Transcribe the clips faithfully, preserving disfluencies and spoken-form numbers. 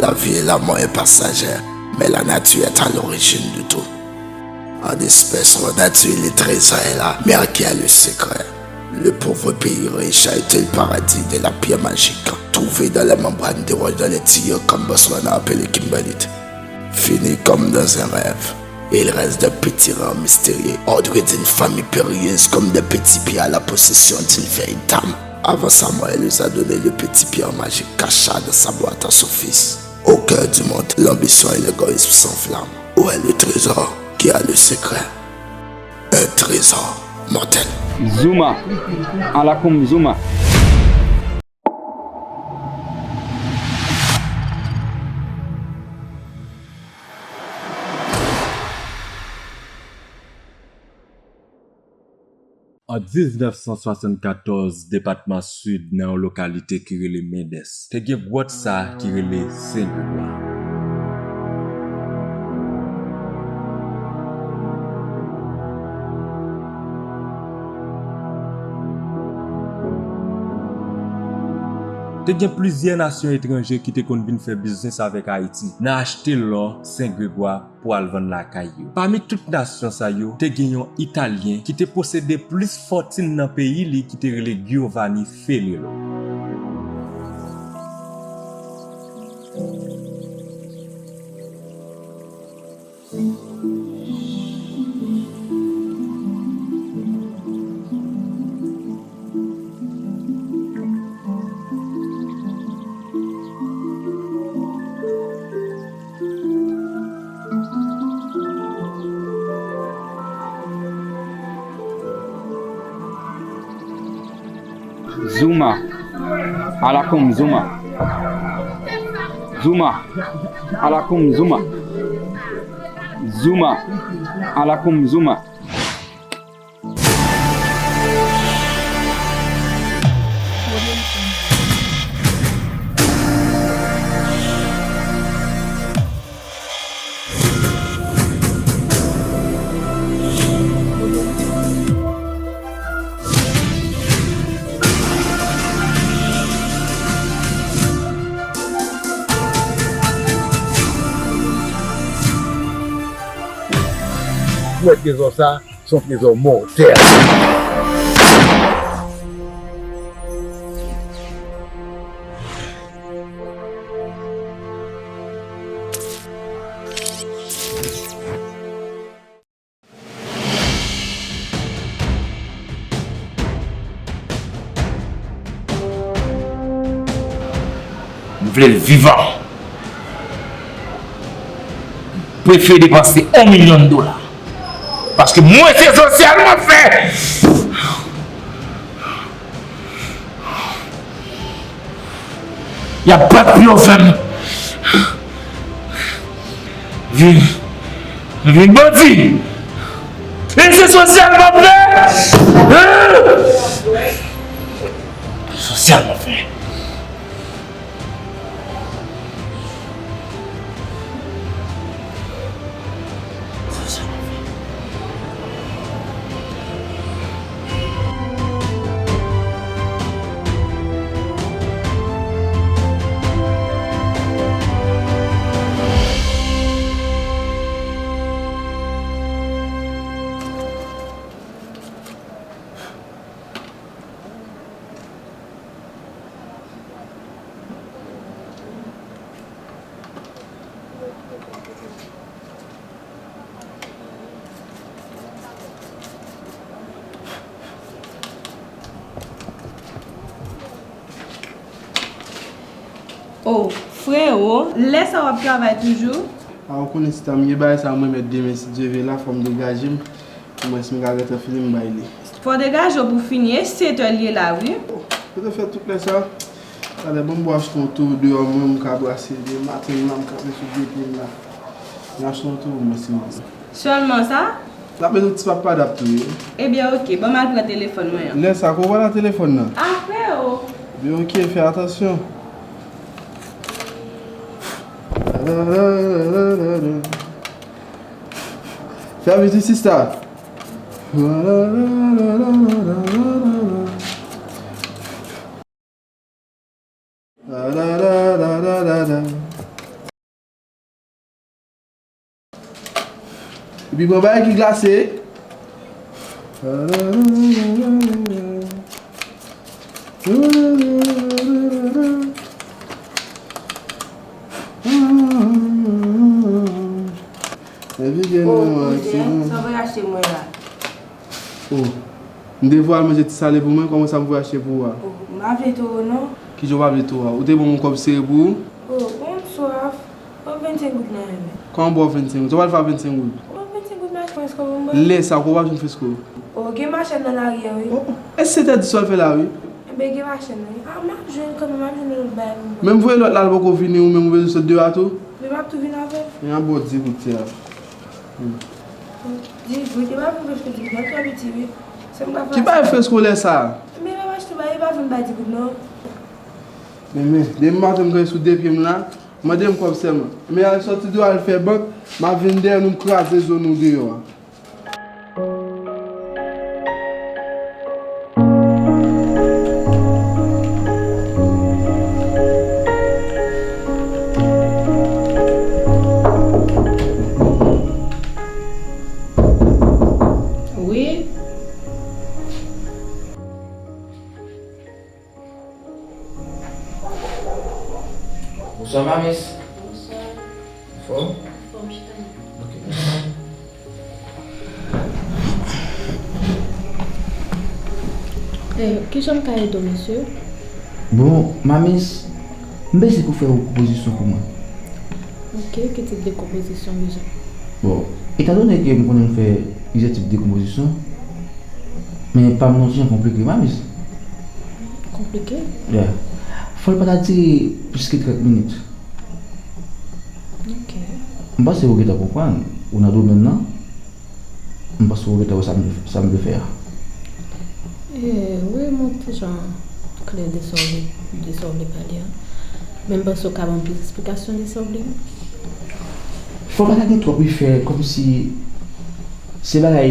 La vie et la mort est passagère, mais la nature est à l'origine de tout. En espèces, la nature, les trésors est là, mais à qui a le secret? Le pauvre pays riche a été le paradis de la pierre magique, trouvée dans les membranes des roches, dans les tuyaux, comme Botswana appelé kimberlite. Fini comme dans un rêve. Il reste de petits rares mystérieux, ordures d'une famille périlleuse, comme des petits pieds à la possession d'une vieille dame. Avant sa mort, elle nous a donné le petit pierre magique caché dans sa boîte à son fils. Au cœur du monde, l'ambition et l'égoïsme s'enflamment. Où est le trésor qui a le secret? Un trésor mortel. Zuma, ala koum Zuma. An diznèf san swasannkatòz, depatman Sid, nan yon lokalite ki rele Mendes, te gen gwòt sa ki rele Sen Gwegwa. Te gen plizyè nasyon etranje ki te konn vin fè biznis avèk Ayiti, nan achte lò Sen Gwegwa pou al vann lakay yo. Pami tout nasyon sa yo, te gen yon Italyen ki te posede plis fòtin nan peyi li ki te rele Giovanni Ferrero. Zuma, ala koum Zuma. Zuma, ala koum Zuma. Zuma, ala koum Zuma. Ou wè trezò sa, se yon trezò mòtèl. M vle l vivan. M prefere depanse yon milyon dola. Paske mwen se sosyal m ap fè. Y ap bat pou yo fè m vin, vin bandi. E se sosyal m ap fè. Sosyal m ap fè. O, frewo, lè sa w ap travay toujou? A, ou konnen, sista, m gen bagay sa mwen mèt demen, si Dye vle, la fò m degaje m. Omwen si m ka gentan fini m bay li. Fò w degaje w pou fini, e sèt è l ye la, wi. O, yo te fè tout lè sa. Talè, ban m bò achte yon tou deyò, mwen, m ka brase de maten la, m kanpe sou de pye m la. M achte yon tou pou mwen, si mwen. Sèlman sa? N ap met yon ti papadap tou, wi. Ebyen, oke, ban m al pran telefòn mwen an. Lè sa, kote w pral ak telefòn nan? Apre, o. Ebyen, oke, fè atansyon. Fè vit wi, sista. La, la, la, la, la, la, la. La, la, la, la, la, la, la. Pi pran bagay ki glase. Epi gen Oh, nou kouzen, sa w vle achte mwen la? Oh, m te voye al manje ti sale pou mwen, kòman sa m voye achte pou ou a? Oh, m pa vle toro non. Kijan w pa vle toro a? Ou te ban m yon kòb sere pou ou? Oh, bon, m swaf. Ban m vennsenk goud nan men mwen. Kòman ba w vennsenk goud? Sa w pral fè ak vennsenk goud? Ban m vennsenk goud machann fresko pou m ba w. Lè sa, ou pa jwenn fresko? Oh, gen machann nan lari a, wi. Oh, oh. E se tèt di sa w al fè la, wi. Enben, gen machann nan, wi. Ah, m ap jwenn kanmenm, m ap jwenn yon lòt bagay pou m ba w. Men m voye lòt la, l poko vini, ou menm ou bezwen sot deyò a tou? Men m ap tou vin avè l. Men an ba w di goud ti a. Hmm. Di goud, e pa pou fresko di goud, mwen twò piti, wi. Sa m ka fè? Ki bagay fresko lè sa? Men m ap achte bagay, e pa vann bagay di goud, non. Men, men, demen maten m kanpe sou de pye m la, mande m kòb sèlman. Men al sòti deyò al fè bank, m ap vin dèyè nou, m kraze zo nou deyò a. Wi. Bonswa, mamis. Bonswa. Anfòm? Anfòm, chita la. Ok, mèsi. Eh, kijan m ka ede w, mesye? Bon, mamis, m bezwen pou fè yon konpozisyon pou mwen. Ok, ki tip de konpozisyon w bezwen? Bon, etandone ke m konnen m fè plizyè tip de konpozisyon, men pa m nan ti jan konplike, mamis. Konplike? Yeah. Fò l pa ta dire plis ke trant minit. Ok. M panse ou gentan konprann, ou nan domèn nan. M panse ou gentan wè sa m, sa m vle fè a. Eh, wi, m yon ti jan klè de sa w vle, de sa w vle pale a. Men m panse w ka ban m plis eksplikasyon de sa w vle. Fò pa ta gen twòp efè, kòmsi se bagay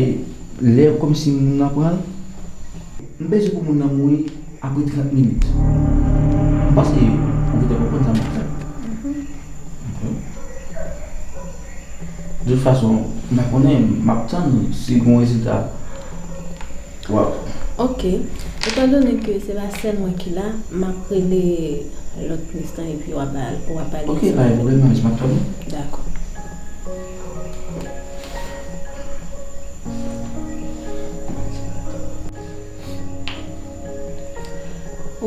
lè, kòmsi moun nan pran l. M bezwen pou moun nan mouri apre trant minit. M panse ou gentan konprann sa m ap fè. Mhm. Ok. De tout fason, m pa konnen, m ap tann si gon rezilta. Waw. Ok. Etandone ke se pa sèl mwen ki la, m ap rele lòt minis lan epi w ap ba, w ap pale ansanm avè l. Ok, pa gen pwoblèm, mamis, m ap tann ou. Dakò.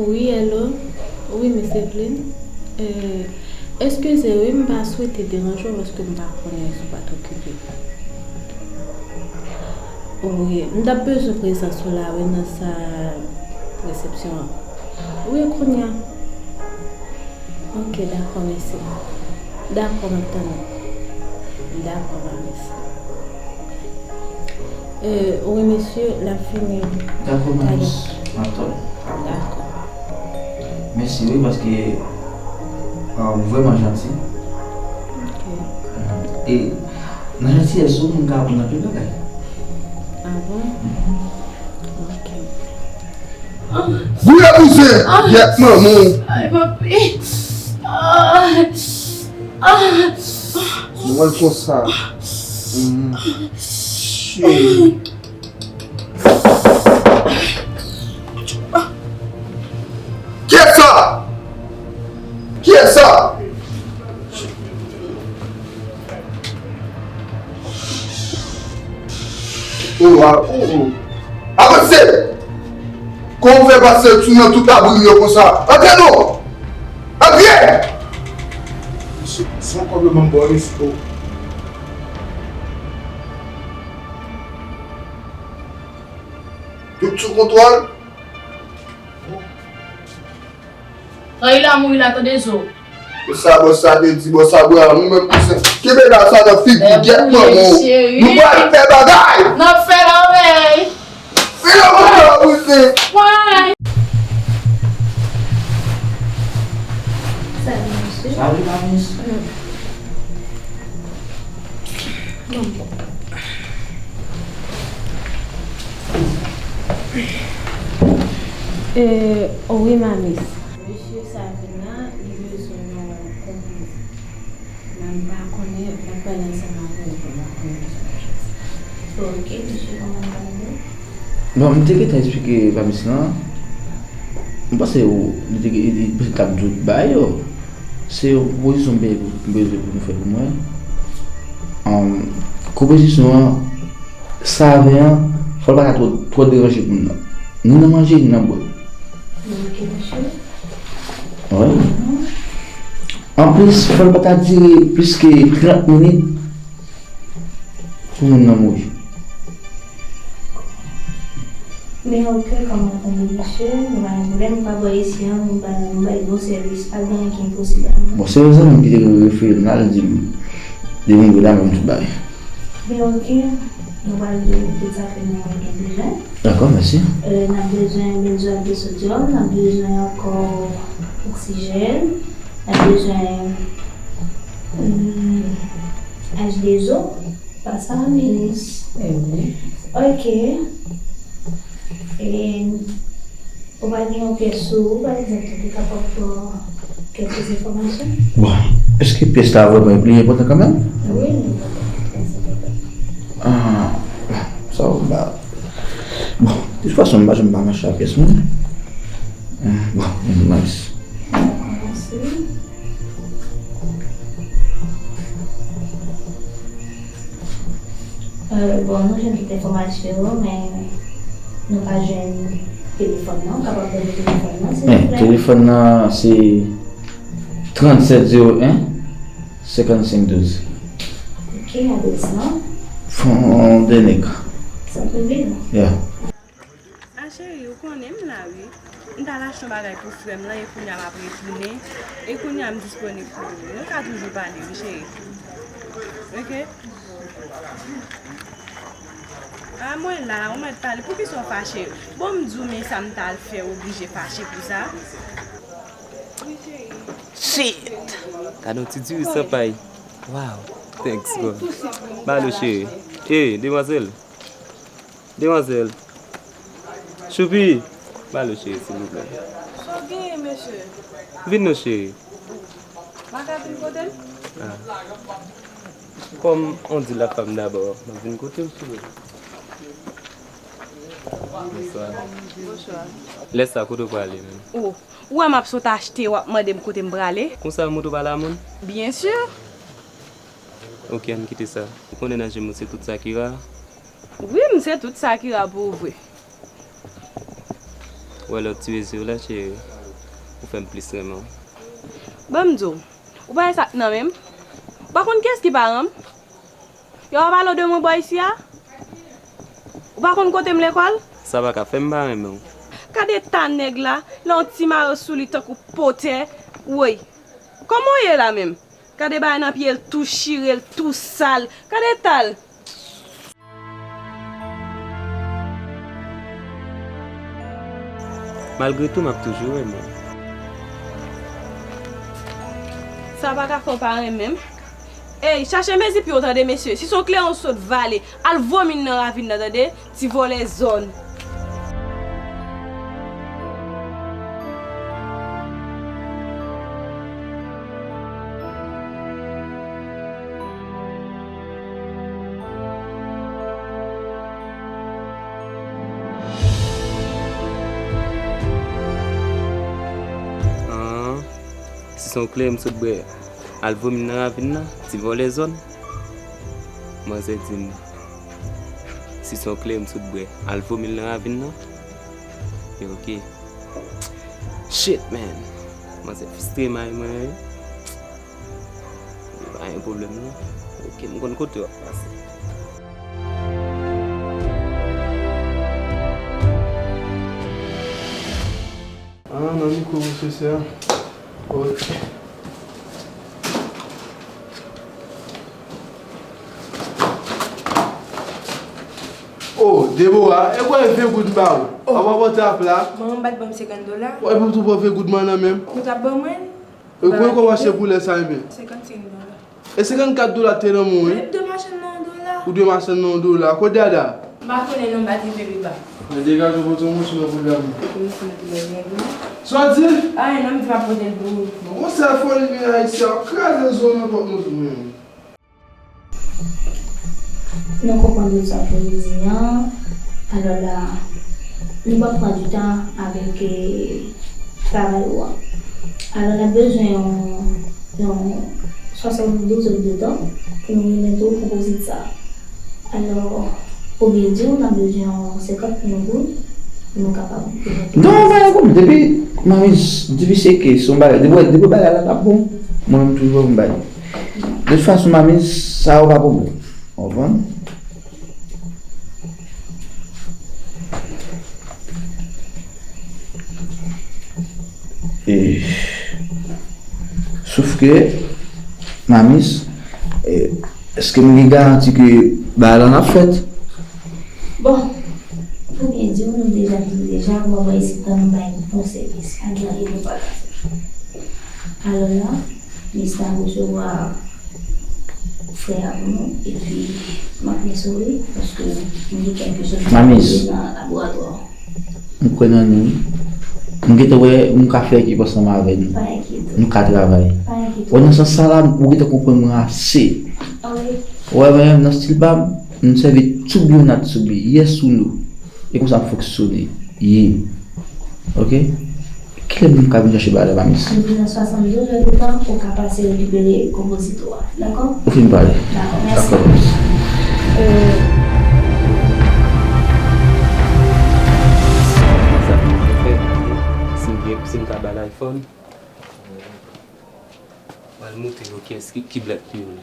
Wi, hello. Wi, Miss Evelyn. Euh, eskize, wi, m pa swete deranje w paske m pa konnen si w pa t okipe. Wi, m t ap bezwen prezans ou la, wi, nan sal resepsyon an. Wi, kounye a. Ok, dakò, mèsi. Dakò, m ap tann ou. Dakò, mamis. Euh, wi, mesye, l ap vini. Dakò, mamis. M ap tann. Dakò. Mèsi, wi, paske, euh, ou vrèman janti. Ok. E nan jantiyès ou, moun ka aprann anpil bagay. Ah bon? Mhm. Ok. Boule bouzen! Yèt manman w! Ay, papi! Ay! Ay! Mwen konsa. Mm. Shit. Kiyès sa? Kiyès sa? Oh, ah, oh, oh. Avanse! Kòman w fè pase sou nan tout labri yo konsa? Antre non! Antre! Mesye, se yon kòb yo ban m bò isit, oh. Tout sou kontwòl. Ray la mouri la, tande zo. E sa bòs sa te di, bòs sa bwè a, nou menm kouzen. Kenbe la sa nan figi, gyèt manman w. Nou pral fè bagay! N ap fè bagay! Fè bagay, bouzen! Why? Salut, monsieur. Salut, mamis. Euh, wi, mamis. Mesye sa vin la, li bezwen yon konpozisyon. Men m pa konnen, m ap pale ansanm avè l pou m konnen. Ok, mesye, kòman nou va ye? Bon, m te gentan eksplike Babis lan. M panse ou, li te, li, li, li t ap di w bay yo. Se yon pwopozisyon m te gen pou, m bezwen pou nou fè pou mwen. Ahn, pwopozisyon an, savè an, fò l pa ta twò, twò deranje moun nan. Ni nan manje, ni nan bwè. Ok, mesye. Wi. Anplis, fò l pa ta dire plis ke trant minit pou moun nan mouri. Men ok, kòman tande mesye, nou pa gen pwoblèm, nou pa bò isi an, nou bay, nou bay bon sèvis, pa gen anyen ki enposib a nou. Bon, se yon zanmi m ki te refere m la, l di m, depi m rive la, m ap tout bagay. Men ok, nou pral di tout sa ke nou gen bezwen. Dakò, mèsi. Euh, n ap bezwen benzoat de sodyòm, n ap bezwen ankò oksijèn, n ap bezwen, hmm, H de zo, pa sa, minis. Ok. E, ou pa gen yon pyès sou ou, pa egzanp, ou te kapab pran kèlke enfòmasyon? Bon, èske pyès la vrèman li enpòtan kanmenm? Wi, li enpòtan, li trè enpòtan. Ah, sa w ba. Bon, de tout fason, m pa janm pa mache ak pyès mwen. Ah, bon, nice. Mèsi. Euh, bon, nou jwenn tout enfòmasyon yo, men nou pa jwenn telefòn nan. Ou kapab ban nou telefòn nan, silvouplè? Men, telefòn nan se trant sèt zewo en, senkant senk douz. Ok, adrès lan? Fond des Nègres. Santvil? Yeah. A cheri, ou konnen m la wi. M t al achte yon bagay pou frè m lan e kounye a m ap retounen. E kounye a m disponib pou ou. Nou ka toujou pale wi cheri. Ok? A mwen la, ou mèt pale. Poukisa w fache? Bon, m di w men sa m t al fè, ou oblije fache pou sa. Wi cheri. Shit! Gade yon ti diri san pay. Wow, thanks bro. Balo cheri. Ey, demwazèl. Demwazèl. Choupi! Balo cheri, silvouplè. Sa w genyen, mesye? Vin non, cheri. M pa ka vin kote l? Ah. Comme on dit la femme d'abord, m ap vin kote w, cheri. Bonswa. Bonswa. Lè sa, kote w prale menm? Oh, ou wè m ap sot achte, w ap mande m kote m prale? Konsa, moto pa la, moun? Byen si. Ok, ann kite sa. Ou konnen nan je m ou se tout sa ki ra. Wi, m se tout sa ki ra pou ou vre. Wè lòt ti rezo w la, cheri. Ou fè m plis renmen w. Ban m di w, ou pa wè sa k nan men m? Ou pa konn kiyès ki paran m? Yo pa pale w de mwen bò isi a? Ou pa konn kote m lekòl? Sa pa ka fè m pa renmen w. Gade ta nèg la, l on ti mayo sou li tankou potè. Woy. Kòman w ye la menm? Gade bagay nan pye l tou chire, l tou sal. Gade eta l. Malgre tou, m ap toujou renmen w. Sa pa ka fè w pa renmen m. Ey, chache mezi pye w tande, mesye. Si se yon kleren w sot vale, al vomi l nan ravin nan, tande. Ti vòlè zòn. An, si se yon kleren m sot bwè, al vomi l nan ravin nan, ti vòlè zòn. Manzè di m, si se yon kleren m sot bwè, al vomi l nan ravin nan. E ok. Shit, man. Manzè fristre may mwen, wi. Li pa gen pwoblèm, non. Ok, m konn kote w ap pase. Ah, nan mikwo pwofesè a. Ok. Oh, Deborah, e bwè ven goud m ba ou. Oh. Apa bò tap la. Manman m pa t ban m senkant dola. Ou epi ou tou pran ven goud m nan men m. Nou t ap ban mwen? Ou konn kòman se pou lè sa, enben? Senkant senk dola. E senkant kat dola te nan men w, wi. Mwen, m dwe machann nan yon dola. Ou dwe machann nan yon dola. Kot Dada? M pa konnen non, m pa t rive pi ba. Mwen degaje w pote yon moso nan pwogram nan. Pou nou fè nan pwogram nan. Sa w di? Anyen non, m di m ap pote l pou ou. Bon, konsèy fò li vin Ayiti a, w kraze zo nan pòt moso mwen. Nou konprann tout sa ke w di an. Alò la, nou p ap pran di tan avèk, eh, travay ou an. Alò, n ap bezwen yon, yon swasanndouz èdtan pou nou remèt ou konpozit sa a. Alò, pou byen di w, n ap bezwen yon senkant mil goud pou nou kapab remèt ou. Non, pa gen pwoblèm. Depi, manmi, depi se ke se yon bagay, depi, depi bagay la t ap bon, mwen menm toujou m bay. De tout fason, manmi, sa yo pa pwoblèm. Ou konprann? E, sof ke, Mamis, e, èske m gen garanti ke bagay lan ap fèt? Bon, pou byen di w, nou deja vini deja, w ap wè isit la, nou bay bon sèvis. Pa gen anyen nou pa ka fè. Alò la, Miss la resevwa frè a pou nou, epi m ap lese w li, paske m gen kèlke chòt nan laboratwa. M kwè nan nou. M gentan wè m ka fè ekip ansanm avè nou. Pa enkyete w. Nou ka travay. Pa enkyete w. Wè, nan sans sa la, ou gentan konprann mwen ase. Ah wi. Wè, mwen menm, nan stil pa m, m sèvi to be or not to be, yes ou no. E konsa m fonksyone. Ye. Oke? Kilè m ka vin chache bagay la, Mamis? Depi nan swasanndouz èdtan, ou ka pase rekipere konpozit ou a. Dakò? Ou fin pale. Dakò, mèsi. Dakò, Mamis. Euh, Sa m fè, si m gen, si m ka ba l iPhone, m al montre yo kiyès ki, ki Black Pearl.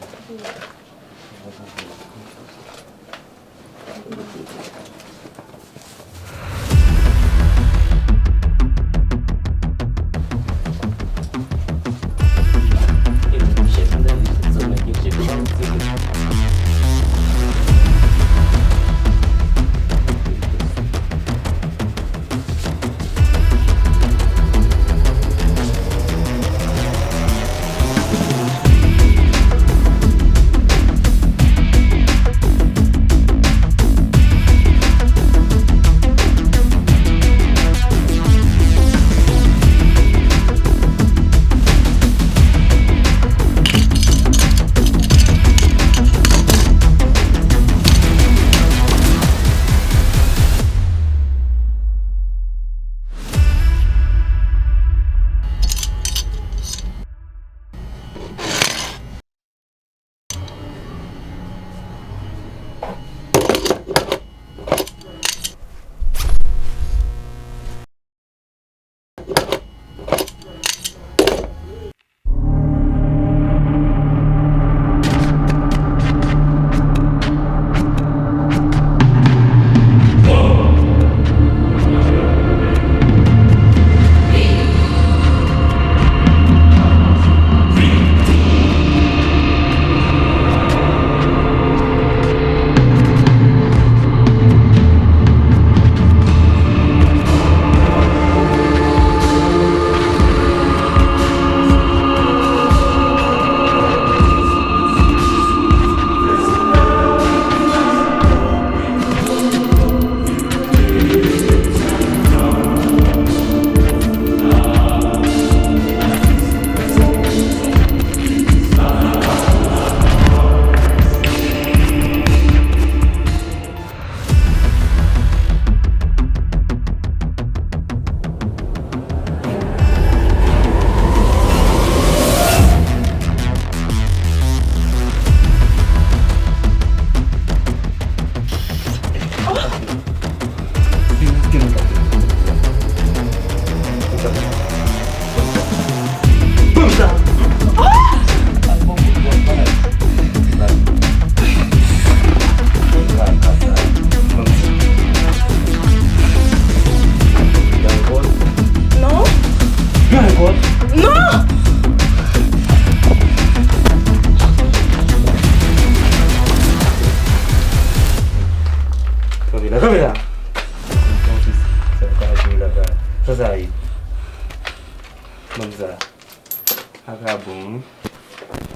Non! Non! Kanpe la, kanpe la! Sa sa ye? Ban m sa. Sa ka bon, wi.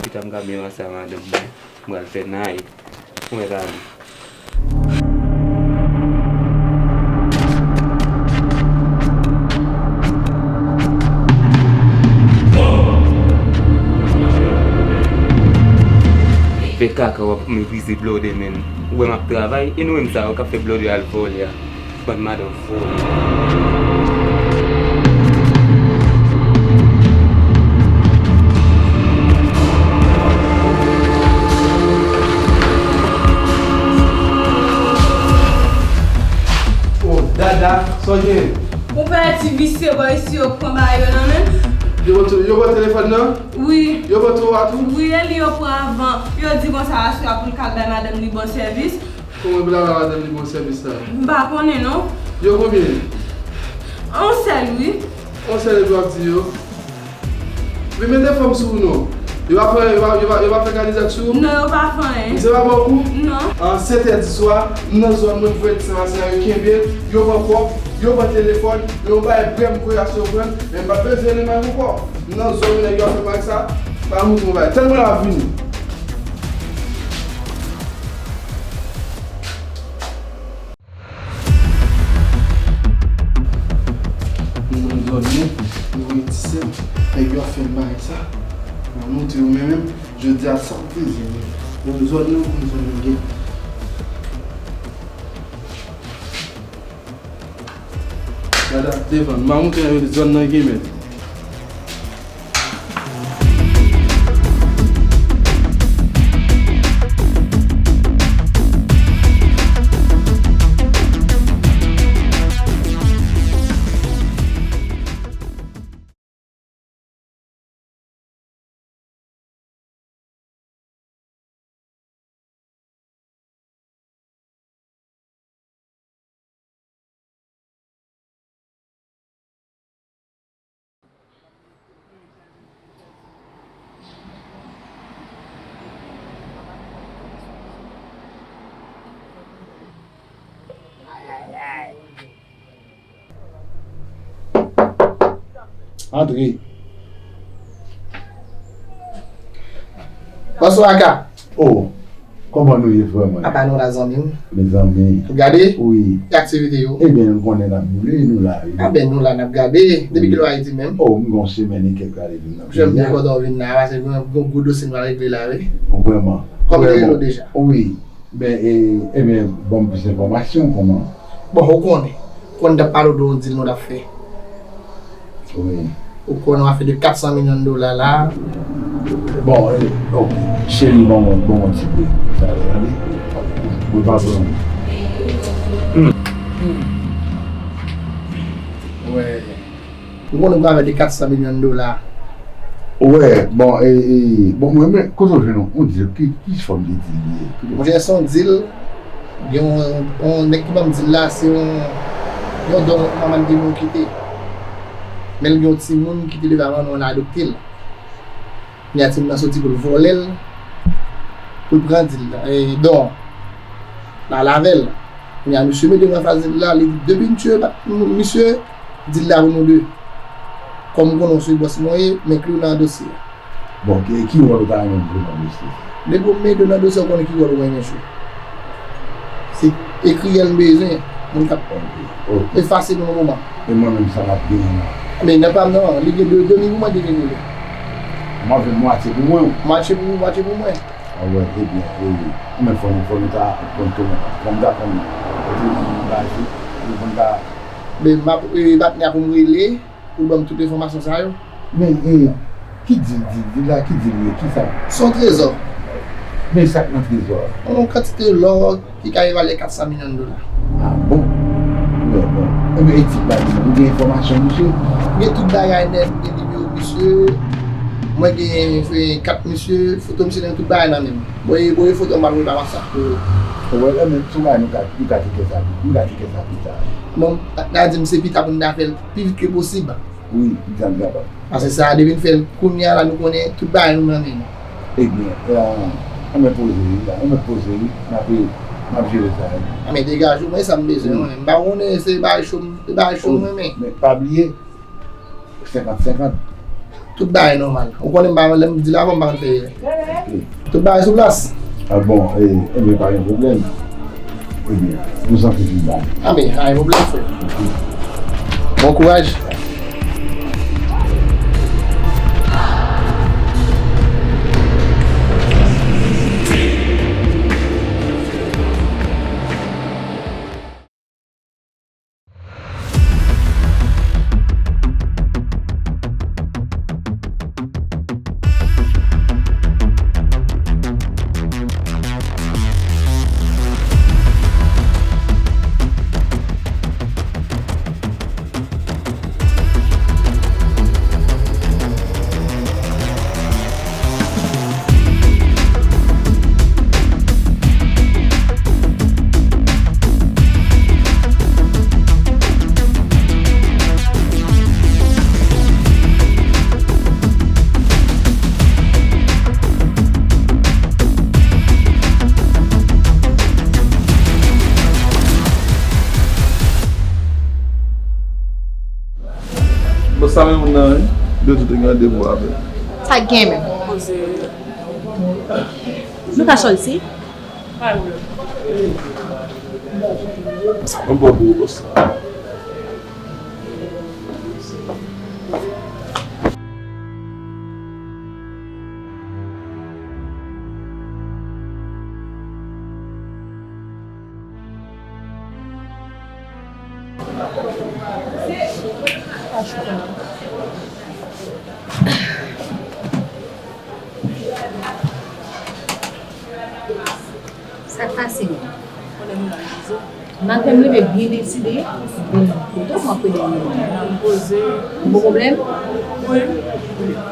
Pita m ka byen panse a madanm mwen. M pral fè nay. Ou mèt ale. E kaka w ap meprize blòdè, menm. Ou wè m ap travay, e nou menm sa yo k ap fè blòdè al vòlè a. Bann madan vòlè. Oh, Dada, sa w gen? Konpè, ti visye bò isi yo pran bagay yo nan men m. Yo pran tou, yo pran telefòn nan? Wi. Yo pran tou a tou? Wi, e li yo pran avan. Yo di konsa aswè a pou l ka bay madanm li bon sèvis. Kòman pou l al ba madanm li bon sèvis la? M pa konnen non. Yo konbyen? Yon sèl wi. Yon sèl epi w ap di yo? Men mete fòm sou ou non. Yo pa fè, yo pa, yo pa, yo pa fè kalizak sou ou? Non, yo pa fè anyen. Misye pa ba w kou? Non. A sèt è di swa, m nan zòn mwen, m voye ti sanmasyen yo kenbe, yo pran kòb, yo pran telefòn, yo bay brè m voye aswè pran, men m pa bezwen li may ankò. M nan zòn nèg yo ap fè m ak sa, pa moute yon bagay. Tann mwen la vini. Nou nan zòn nou, nou voye ti sèm, nèg yo ap fè m bagay sa. Mwen montre yo men menm, jodi a sa m plezi mwen. Nou nan zòn nou, nou zòn nou gen. Gade devan, m a montre nou zòn nan gen mèt. Antre. Bonswa, Aka. Oh, kòman nou ye vrèman? Apa nou la, zanmi m? Mezanmi. Ou gade? Wi. E aktivite yo? Ebyen, nou konnen n ap boule, nou la, wi. Anben, nou la, n ap gade. Depi kilè w Ayiti menm? Oh, m gen yon semèn e kèk la depi m nan peyi a. Jan m byen kontan w vin la, paske gen yon gwo dosye n pral regle la, wi. Vrèman. Kòman w te rele w deja? Wi. Ben, e, ebyen, ban m plis enfòmasyon, kòman? Bon, ou konnen. Ou konnen n t ap pale w de yon dil nou t ap fè. Wi. Ou konnen w ap fè de kat san milyon dola la. Bon, e, ok. Cheri, ban mwen, ban mwen ti pe. Sa ale, ale. Mwen pa pran. Hmm. Wè. Ou konnen pral fè de kat san milyon dola. Wè, bon, e, e, bon, mwen, men, kote w jwenn yon, yon dil, ki, ki fòm de dil li ye? Monchè, se yon dil, gen yon, yon nèg ki ban m dil la, se yon, yon don manman l te mouri kite. Men l gen yon timoun ki te leve avan nou, l adopte l. Kounye a timoun nan soti pou l vòlè l, pou l pran dil la, e, don la, l al avè l. Kounye a misye mete nou anfas dil la, li di, depi misye pa, misye, dil la pou nou de. Kòm ou konnen w se bòs mwen ye, m enkli w nan dosye a. Bon, ki, ki wòl ou ta renmen m jwe nan dosye sa? Depi w mete w nan dosye a, ou konnen ki wòl ou renmen jwe. Se ekriyè m bezwen, moun k ap efase nou nan moman. E mwen menm, sa m ap genyen la? Men nan pa m nan, li gen de, de mi pou mwen, de mi pou li. M ap jwenn mwatye pou mwen? Mwatye pou ou, mwatye pou mwen. A wè, ebyen, e, ou menm fò nou, fò nou ta konn tou, fò nou ta konn kote nou ba jou, nou konn ta. Men m ap, e, patnè a pou m rele, pou l ban m tout enfòmasyon sa yo. Men, e, ki dil, dil, dil la, ki dil li ye, ki sa? Se yon trezò. Men sa k nan trezò a? Yon kantite lò ki ka evalye kat san milyon dola. A bon? Wè, bon. Ebyen, e tip la, ou gen enfòmasyon misye? M gen tout bagay nèt, m gen nimewo misye, mwen gen, e, kat misye, foto misye nan tout bagay nan men m. Voye, voye foto m al voye pa WhatsApp pou ou. Wè, men, sou bagay nou ka, nou ka tcheke sa, nou ka tcheke sa pita. Bon, la di m se pita pou n ta fè l pi vit ke posib. Wi, m di sa m kapab. Paske sa a depi n fè l kounye a la, nou konnen tout bagay nou nan men nou. Ebyen, e, ann mwen poze wi, ann mwen poze wi, n ap, n ap jere sa wi. Ann mwen degaje w, mwen sa m bezwen mwen menm. M pa konnen se bagay cho, se bagay cho mwen men. Men pa bliye, senkant senkant. Tout bagay nòmal. Ou konnen m pa, lè m di l avan, m pa konn fè erè. Tout bagay sou plas. A bon, e, ebyen, pa gen pwoblèm. Ebyen, nou santi vin ba. Anben, pa gen pwoblèm, frè. Bon kouraj. Sa menm moun nan, wi. De tout gen randevou avè l. Sa k gen menm? Poze. Nou ka sòti? Pa gen pwoblèm. Sa menm pa pou bòs la. Sa k pase menm? Maten m leve byen deside, m vin kote w, m ap rele w. M poze. Ou gen pwoblèm? Wi.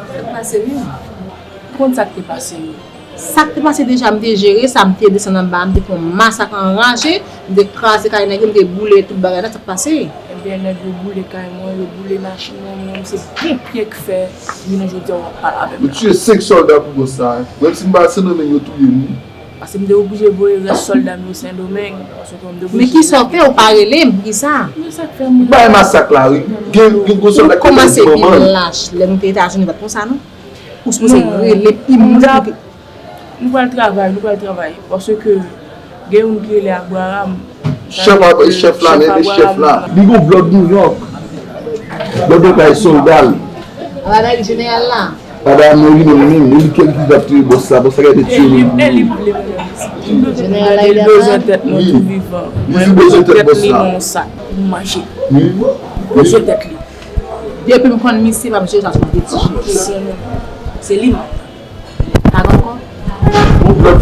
Sa k pase menm? Ou konn sa k te pase menm? Sa k te pase deja, m te jere sa, m te desann anba, m te fè yon masak anraje, m te kraze kay nèg yo, m te boule tout bagay la, sa k pase? Ebyen, nèg yo boule kay mwen, yo boule machin mwen, mwen, se bon pye k fè, jounen jodi a w ap pale avè m la. Yo tiye senk sòlda pou bòs sa. Menm si m pa Sendomeng, yo touye m wi. Paske m te oblije voye rès sòlda m yo Sendomeng. Paske m te oblije. Men kisa w fè, ou pa rele m, poukisa? Men sa k fè m. Bay masak la, wi. Gen, gen gwo sòlda ki te manman l. Ou kòmanse vin lach, lè nou te Etazini, pa t konsa, non? Ou sipoze rele, epi m di pou ki. Nou pral travay, nou pral travay. Paske gen youn ki rele Abraham. Chèf Ab-, chèf la, men chèf la. Li gon blòd Nouyòk. Blòd yo kay sòlda l. Abraham, jeneral la. Abraham, non, li menm, li menm, li kèl ki t ap tiye bòs la, bòs la kay te tiye li. Jeneral la, li bezwen tèt mwen tou vivan. Li bezwen tèt bòs la. Mwen, mwen sak pou manje. Li bezwen tèt li. Depi m konn misye, m ap jere sa sou de ti je. Se li m ap tann. Pa gen ankò? Yon blòd.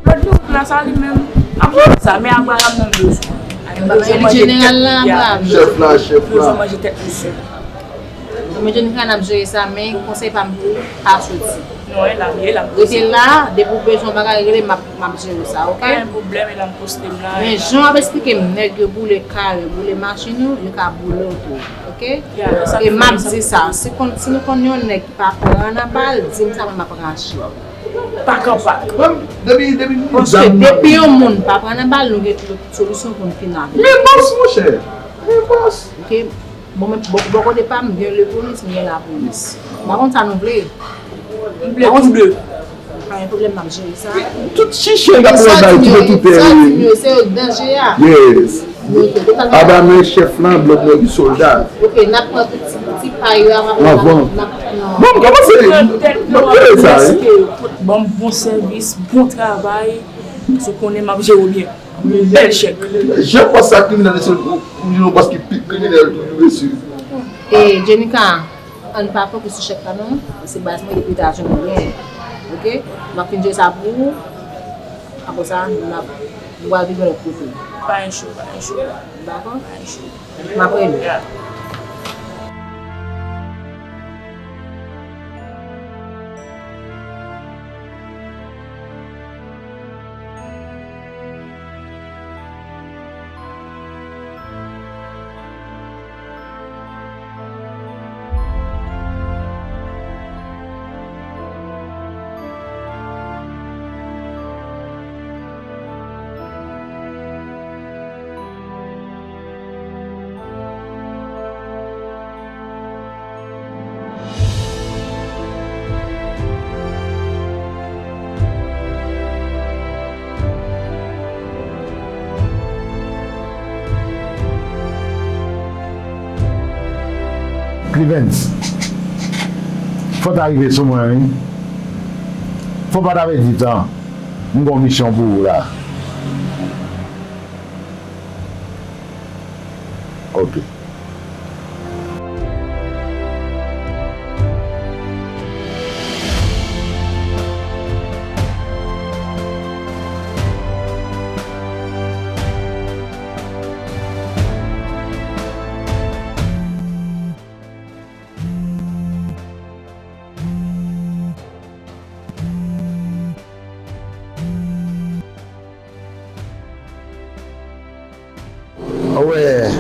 Blòd nou la sa li menm. Ap jere sa, men Abraham nan bezwen. Li bezwen manje tèt li a. Chèf la, chèf la. Li bezwen manje tèt misye. Men Jenika n ap jere sa, men konsèy pa m pou ou, pa soti. Non, e la m ye, e la m poze. Rete la, depi w bezwen yon bagay, rele m, m ap, m ap jere sa, oke? Pa gen pwoblèm, e la m poste m la. Men jan w ap eksplike m, nèg yo boule kay, yo boule machin ou, yo ka boule w tou, oke? E m ap di sa, si konn, si nou konn yon nèg ki pa pran nan bal, di m sa, mwen m ap rache. Pak an pak. Paske depi yon moun pa pran nan bal, nou gen tout solisyon pou n fin avè l. Men bòs, monchè. Men bòs. Oke? Bon, men bò, bò kote pa m, gen lepolis, m gen lapolis. M pa konn sa nou vle. M vle tou de. Pa gen pwoblèm, m ap jere sa. Tout chiche k ap travay, tout otitè. Sòti m yo, se yo k danje a. Yes. Aba men chèf lan, blòd nèg sòlda. Oke, n ap pran tout ti, ti pa yo a, n ap, n ap, non. Bon, m kòmanse, m ap jere sa, wi. Ban m bon sèvis, bon travay, se konnen m ap jere w byen. Bèl chèk. Jan bòs sa kriminèl, se ou, ou di nou bòs ki pi kriminèl toujou, mesye. E Jenika, ann pa fokis sou chèk la non, se baz mwen depi Etazini mwen genyen. Oke? M ap fin jere sa pou ou. Apre sa, n ap, nou pral viv yon lòt kote. Pa gen cho, pa gen cho. Dakò? Pa gen cho. M ap rele. Clivens, fò w ta rive sou mwen, wi. Fò w pa ta pèdi tan. M gen yon misyon pou ou la. Ok. Wè.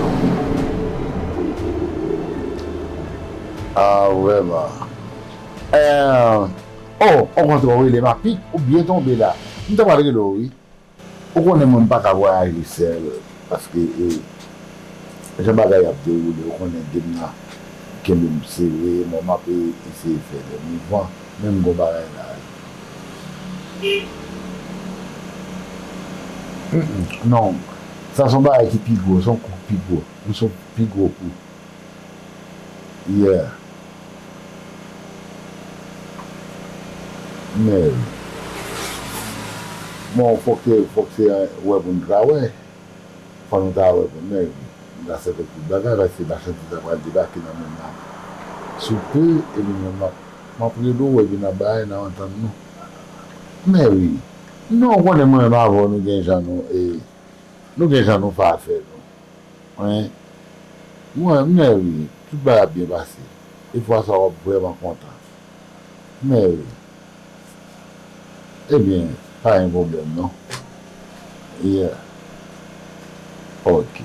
Ah, vrèman. Eh, oh, on kontre w rele m a pik, ou byen tonbe la. M ta pral rele w, wi. Ou konnen mwen m pa ka vwayaje sèl, paske, e, jan bagay ap dewoule, ou konnen game nan. kenbe m sere, mwen m ap eseye fè de mouvman, men m gon bagay la. Mm, mm, non, sa se yon bagay ki pi gwo, se yon kou ki pi gwo. Li se yon pi gwo kou. Yeah. Men, bon, fòk se, fòk se wè pou n ta wè. Fò nou ta wè pou n wè, m ta sèvi tout bagay, paske machandiz la pral debake nan men m la. Sou pe, epi mwen, m ap, m ap rele w, epi n ap bay, n ap antann nou. Men wi, non, ou konnen mwen menm avè w, nou gen jan nou, e, nou gen jan nou fè afè nou. Wi. Mwen, men wi, tout bagay ap byen pase. E fwa sa w ap vrèman kontan. Men wi. Ebyen, pa gen pwoblèm non. Yeah. Ok.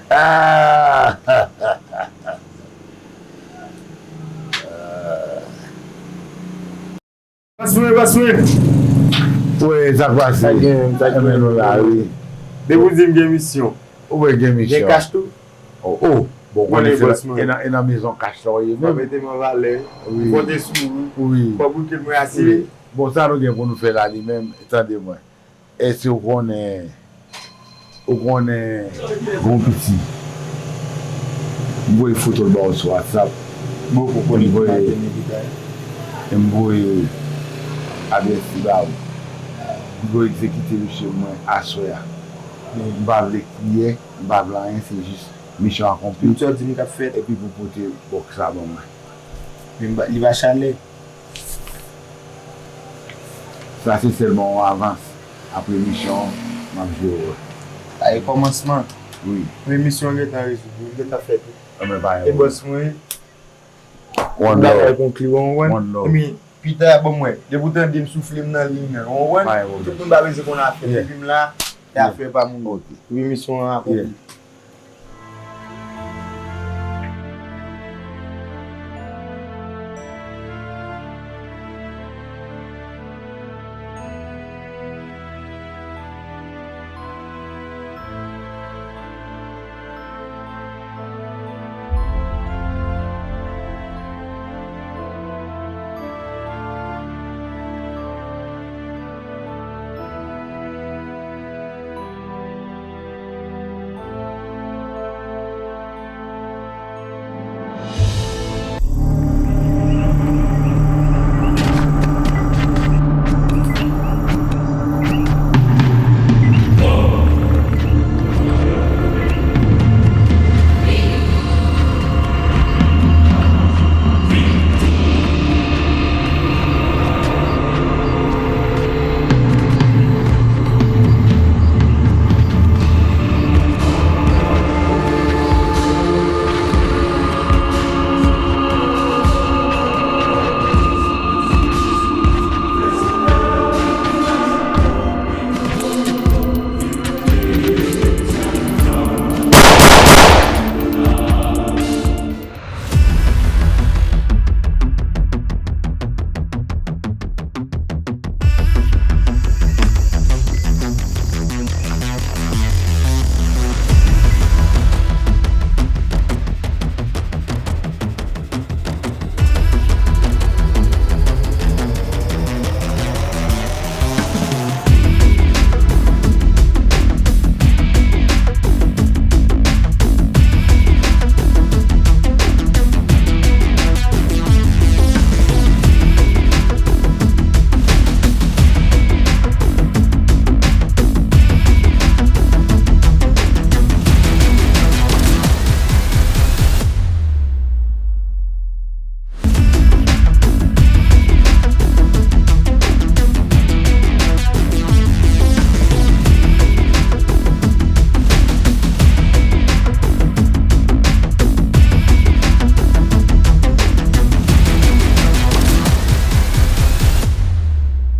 Ah! Bòs mwen, bòs mwen. Wi, sa k pase? Sa gen, sa gen. Enben nou la, wi. Depi w di m gen misyon. Ou wè gen misyon. Gen kach tou? Oh, oh. Bon, ou konnen se nan, e nan, e nan mezon kach la w ye menm. Mete m an valè. Wi. Konte sou ou. Wi. Fò bouke mwen asire. Wi. Bon, sa nou gen pou nou fè la li menm, tande mwen. Èske ou konnen, ou konnen, bon piti, m voye foto l ba w sou WhatsApp. Bon, ou konnen ki maten li ki ta. E m voye adrès li ba ou. M voye egzekite misye mwen aswè a. M pa vle kriye, m pa vle anyen, se jis misyon akonpli. Misyon di m k ap fèt. Epi pou pote bòks la ban mwen. Men m pa, li pa chalè. Sa se sèlman yon avans. Apre misyon an, m ap jere w. Sa e kòmansman. Wi. Men misyon an gentan rezoud wi, li gentan fèt wi. Enben pa gen pwoblèm. E bòs mwen wi. One love. Bagay konkli w konprann. One love. Men pita bon mwen, depi w tande m soufle m nan liy nan, w konprann? Pa gen pwoblèm. Tout moun pa bezwen konn afè. Yeah. Depi m la, e afè pa moun. Ok. Epi misyon an akonpli. Yeah.